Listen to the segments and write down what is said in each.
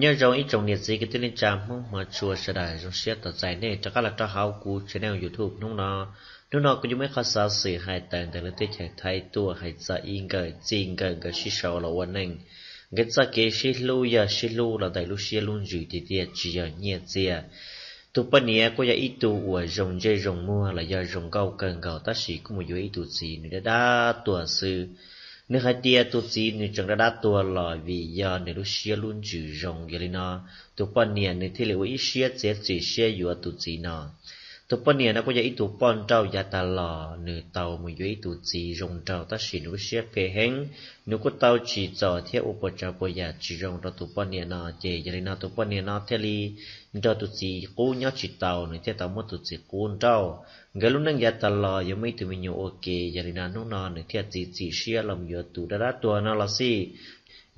Nyob zoo ib tsoom niam txiv kwv tij neej tsa Hmoob hmov tshua sawv daws, zoo siab tos txais nej rov qab los rau hauv kuv channel YouTube hnub no. Hnub no kuv yuav muaj ib qho xov xwm hais tawm ntawm lub teb chaws Thaib tuaj hais txog ib nkawm txij nkawm nkawd sib sau los ua neej. Nkawd txoj kev sib hlub yog sib hlub los ntawm lub siab lub ntsws tiag tiag tsis yog nyiaj txiag. Tus poj niam kuj yog ib tug uas zoo ntsej zoo muag los yog zoo nkauj kawg nkaus tab sis kuj mus yuav ib tug txiv nws dab dab tuag xwb. Nws hais tias tus txiv nws tseem dab dab tuag los vim yog nws lub siab lub ntsws zoo. Yog li no tus poj niam nws thiaj li ua ib siab txiav txim siab yuav tus txiv no. Tus poj niam no kuj yog ib tug poj nrauj yav tas los nws tau mus yuav ib tug txiv zoo nraug tab sis nws lub siab phem heev, nws kuj tau tsim txom thiab ua puas tsav puas yam tsis zoo rau tus poj niam no ces yog li no tus poj niam no thiaj li nrog tus txiv qub nyob tsis tau, nws thiaj tau muab tus txiv qub nrauj. Nkawd lub neej yav tas los yuav muaj ib tug me nyuam ua ke, yog li no hnub no nws thiaj txiav txim siab los yuav tus dab dab tuag no los xij.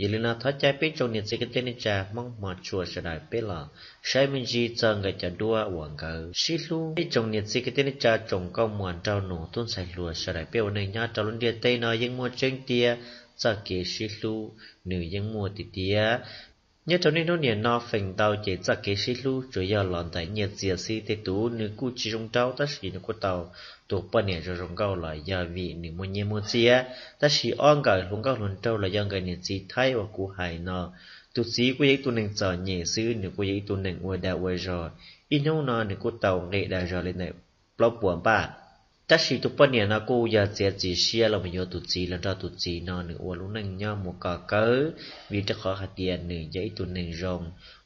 Yog li no thov caw peb tsoom niam txiv kwv tij neej tsa Hmoob hmov tshua sawv daws peb los saib me ntsis txog nkawd cov duab uas nkawd sib hlub. Ib tsoom niam txiv kwv tij neej tsa tsoom nkauj muam nraug nus tub ntxhais hluas sawv daws, peb ua neej nyob rau lub ntiaj teb no yeej muaj tseeb tiag, txoj kev sib hlub nws yeej muaj tiag tiag. Nyob rau niaj hnub niam no feem ntau ces txoj kev sib hlub tsuas yog los ntawm nyiaj txiag xwb. Tej tus nws kuj tsis zoo nraug tab sis nws kuj tau tus poj niam zoo zoo nkauj los yog vim nws muaj nyiaj muaj txiag. Tab sis ob nkawm hluas nkauj hluas nraug los yog nkawd niam txiv Thaib uas kuv hais no, tus txiv kuj yog ib tug neeg txom nyem xwb, nws kuj yog ib tug neeg ua dag ua zog. Ib hnub no nws kuj tau nqis dag zog li ntawm plaub puas npaj. Tab sis tus poj niam no kuj yog txiav txim siab los mus yuav tus txiv los nrog tus txiv no nws ua lub neej nyob mus kom kawg, vim rau qhov hais tias nws yog ib tug neeg zoo.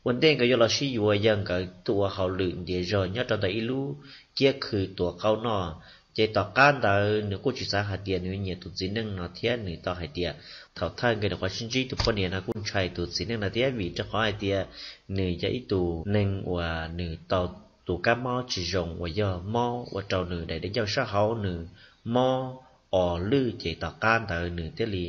Ua ntej nkawd yuav los sib yuav yog nkawd tuaj ua hauj lwm ntiav zog nyob rau ntawm ib lub kiab khw tuav qaub noj. Ces tom qab ntawd nws kuj tsis xav hais tias nws nyiam tus txiv neej no thiab nws tau hais tias thaum thawj nkawd nyuam qhuav sib ntsib tus poj niam no kuj ntshai tus txiv neej no thiab, vim rau qhov hais tias nws yog ib tug neeg uas nws tau tus kab mob tsis zoo uas yog mob ua rau nws daim di ncauj sab hauv nws mob os lwj, ces tom qab ntawd nws thiaj li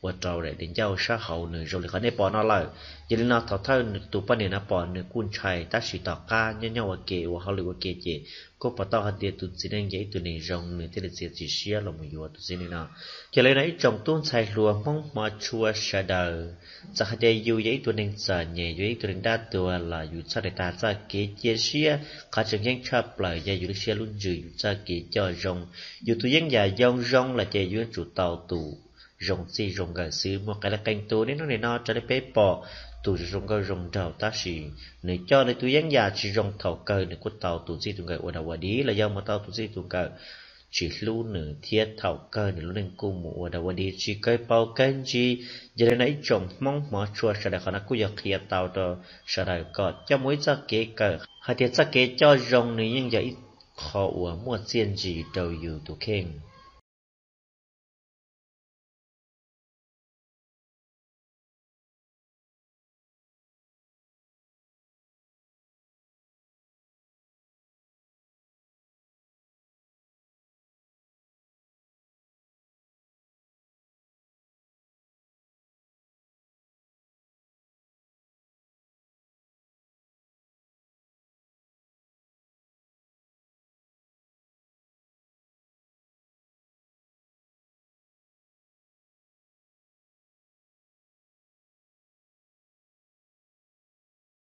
ua rau daim di ncauj sab hauv nws zoo li qhov nej pom no lawm. Yog li no thaum thawj tus poj niam no pom nws kuj ntshai tab sis tom qab nyob nyob ua ke ua hauj lwm ua ke ces kuj pom tau hais tias tus txiv neej yog ib tug neeg zoo, nws thiaj li txiav txim siab los mus yuav tus txiv neej no. Yog li no ib tsoom tub ntxhais hluas Hmoob hmov tshua sawv daws, txawm hais tias yus yog ib tug neeg txom nyem, yus yog ib tug neeg dab tuag los yus txhob nres tag txoj kev cia siab. Qhov tseem ceeb tshaj plaws yog yus lub siab lub ntsws, yus txoj kev coj zoo, yus tus yeeb yam yoo zoo los ces yus yuav tsum tau tus zoo txij zoo nkawm xwb. Muaj qee leej qee tus niaj hnub nim no raws li peb pom, tus zoo nkauj zoo nraug tab sis nws coj nws tus yeeb yam tsis zoo, thaum kawg nws kuj tau tus txij tus nkawm ua dog ua dig los yog mus tau tus txij tus nkawm tsis hlub nws thiab thaum kawg nws lub neej kuj mus ua dog ua dig tsis kawg paus kawg ntsis. Yog li no ib tsoom Hmoob hmov tshua sawv daws, qhov no kuj yog qhia tau rau sawv daws kom coj mus ib txoj kev kawm hais tias txoj kev coj zoo nws yeej yog ib qho uas muaj txiaj ntsig rau yus tus kheej.